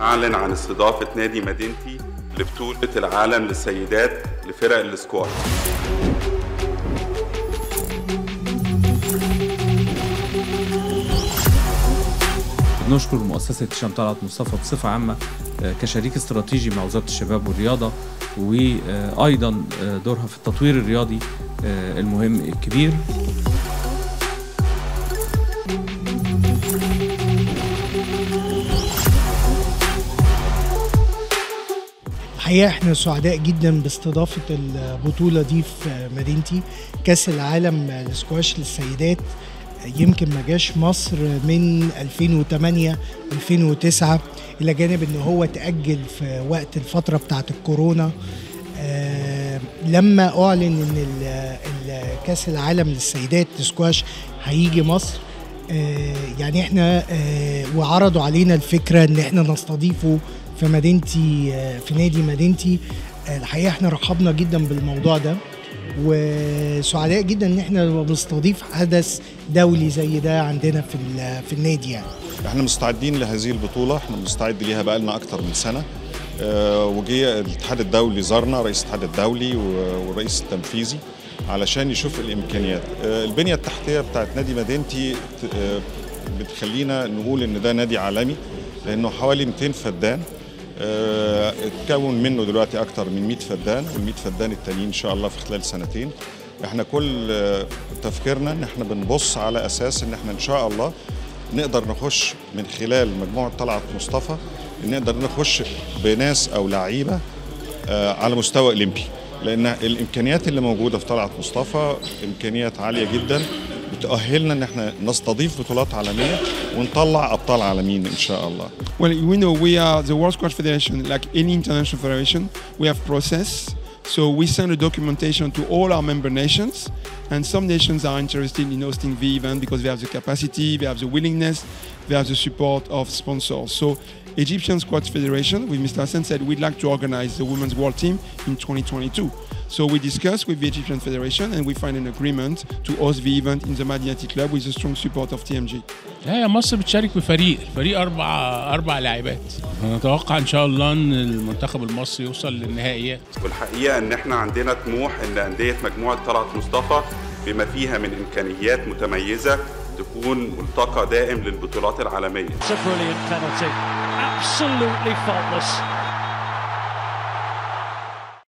أعلن عن استضافة نادي مدينتي لبطولة العالم للسيدات لفرق الاسكواش. بنشكر مؤسسة هشام طلعت مصطفى بصفة عامة كشريك استراتيجي مع وزارة الشباب والرياضة، وأيضا دورها في التطوير الرياضي المهم الكبير. الحقيقة احنا سعداء جدا باستضافة البطولة دي في مدينتي. كأس العالم للسكواش للسيدات يمكن ما جاش مصر من 2008 2009، إلى جانب ان هو تأجل في وقت الفترة بتاعة الكورونا. لما أعلن ان كأس العالم للسيدات للسكواش هيجي مصر، يعني احنا وعرضوا علينا الفكرة ان احنا نستضيفه في مدينتي، في نادي مدينتي. الحقيقة احنا رحبنا جدا بالموضوع ده، وسعداء جدا ان احنا بنستضيف حدث دولي زي ده عندنا في النادي. يعني احنا مستعدين لهذه البطولة، احنا مستعد ليها بقالنا اكتر من سنة. وجي الاتحاد الدولي زارنا، رئيس الاتحاد الدولي والرئيس التنفيذي، علشان يشوف الامكانيات. البنية التحتية بتاعت نادي مدينتي بتخلينا نقول ان ده نادي عالمي، لانه حوالي 200 فدان، اتكون منه دلوقتي اكتر من 100 فدان، وال100 فدان التانيين ان شاء الله في خلال سنتين. احنا كل تفكيرنا ان احنا بنبص على اساس ان احنا ان شاء الله نقدر نخش من خلال مجموعة طلعت مصطفى، نقدر نخش بناس او لعيبة على مستوى اولمبي، لان الامكانيات اللي موجودة في طلعت مصطفى امكانيات عالية جدا، بتأهلنا ان احنا نستضيف بطولات عالمية ونطلع ابطال عالميين ان شاء الله. Well, we know we are the World Squash Federation, like any international federation, we have process. So we send a documentation to all our member nations, and some nations are interested in hosting the event because they have the capacity, they have the willingness, they have the support of sponsors. So Egyptian Squash Federation, with Mr. Hassan, said we'd like to organize the Women's World Team in 2022. So we discussed with the Egyptian Federation and we find an agreement to host the event in the Madinati Club with the strong support of TMG. لا، يا مصر بتشارك بفريق، الفريق أربع لاعبات. نتوقع إن شاء الله إن المنتخب المصري يوصل للنهائيات. والحقيقة إن إحنا عندنا طموح إن أندية مجموعة طلعت مصطفى بما فيها من إمكانيات متميزة تكون ملتقى دائم للبطولات العالمية. It's a brilliant penalty. Absolutely faultless.